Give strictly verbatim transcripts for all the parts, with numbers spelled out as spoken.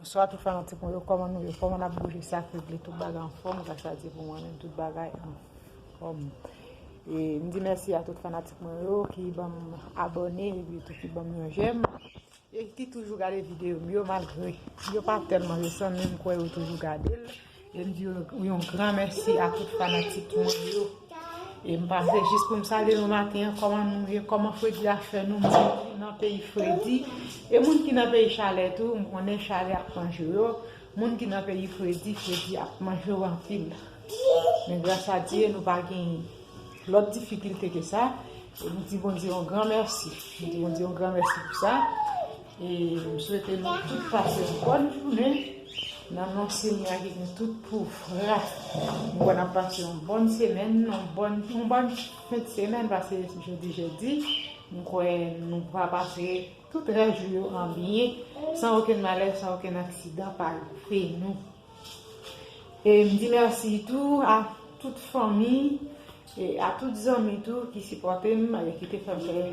Bonswa tout fanatik mwen yo, kòman nou ye? Kòman n ap bouje sa k regle tout bagay anfòm, gras a Dye pou mwen menm, tout bagay anfòm. E m di mèsi a tout fanatik mwen yo ki ban m abòne epi tou ki ban m yon jèm. E ki toujou gade videyo m yo malgre yo pa tèlman resan, men m kwè yo toujou gade l. E m di yo yon gran mèsi a tout fanatik mwen yo. E m pase jis pou m salye nou maten an, kòman nou ye, kòman fredi a fè nou, moun ki nan peyi fredi. E moun ki nan peyi chalè tou, m konnen chalè ap manje yo. Moun ki nan peyi fredi, fredi ap manje yo anpil. Men gras a Dye, nou pa gen lòt difikilte ke sa. E m di Bondye yon gran mèsi. M di Bondye yon gran mèsi pou sa. E m swete nou tout pase yon bòn jounen. Nan non Senyè a ki gen tout pouvwa, m kwè n ap pase yon bòn semèn, yon bòn, yon bòn fen de semèn, pase jodi jedi. M kwè nou va pase tout rès jou yo an byen, san okenn malè, san okenn aksidan pa rive nou. E m di mèsi tou a tout fanmi e a tout zanmi tou ki sipòte m, e ki te fè m fè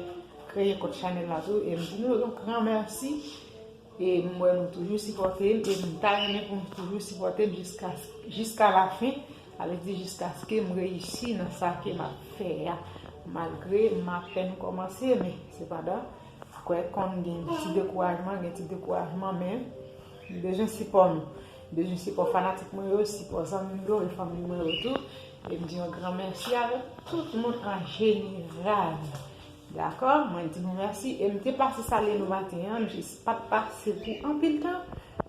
kreye kont chanèl la tou. E m di nou yon gran mèsi. E m wè nou toujou sipòte m. E m ta renmen pou nou toujou sipòte m jiska, jiska lafen. Sa vle di jiskaske m reyisi nan sa ke m ap fè a. Malgre m apèn kòmanse, men sepandan, kwè konn gen ti dekourajman, gen ti dekourajman, men m bezwen sipò nou. M bezwen sipò fanatik mwen yo, sipò zanmi m yo e fanmi mwen yo tou. E m di yon gran mèsi avèk tout moun an jeneral. Dakò? Mwen di nou mèsi. E m te pase salye nou maten an, m jis pa t pase pou anpil tan.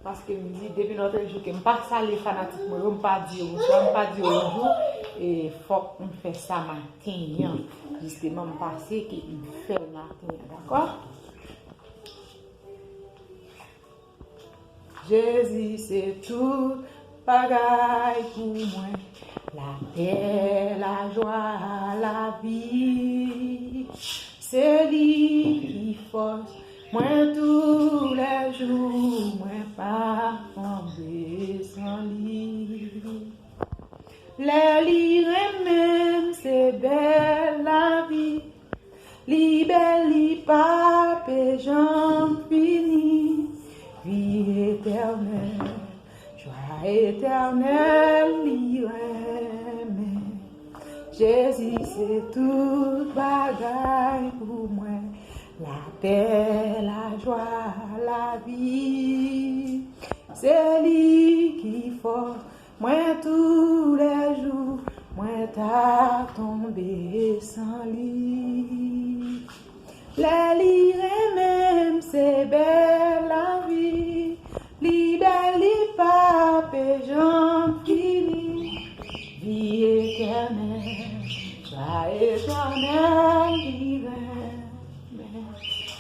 Paske m di, depi lòt jou ke m pa salye fanatik mwen yo, m pa di yo bonswa, m pa di yo bonjou, e fòk m fè sa maten an. Jisteman, m pase ke m fè l maten an, dakò? Jezi se tout bagay pou mwen, lapè, lajwa, lavi. Se li ki fòs mwen toulèjou, mwen pa tonbe san li. Lè li renmen m, se bèl lavi. Li bèl, li pa pe janm fini. Vi etènèl, jwa etènèl, li renmen. Jezi se tout bagay pou mwen. Lapè, lajwa, lavi. Se li ki fòs mwen toulèjou, mwen ta tonbe san li. Lè li renmen m, se bèl lavi. Li bèl, li pa pe janm fini. Vi etènèl, jwa etènèl, li renmen.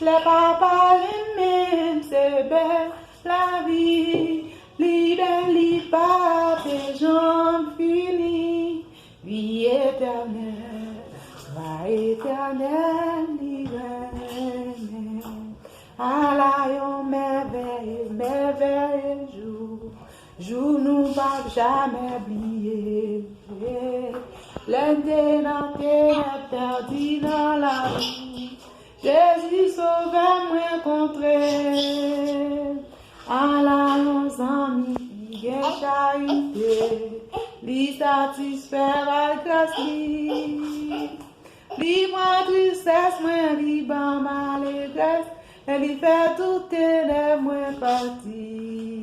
Lè papa renmen m, se bèl lavi. Li bèl, li pa pe janm fini. Vi etènèl, jwa etènèl, li renmen. Ala yon mèvèye, mèvèye jou, jou nou p ap jamè bliye. Lè n te nan tenèb, pèdi nan lari, Jezi Sovè m rankontre. Ala yon zanmi ki gen charite, li satisfè bay gras li. Li pran tristès mwen, li ban m alegrès, e li fè tout tenèb mwen pati.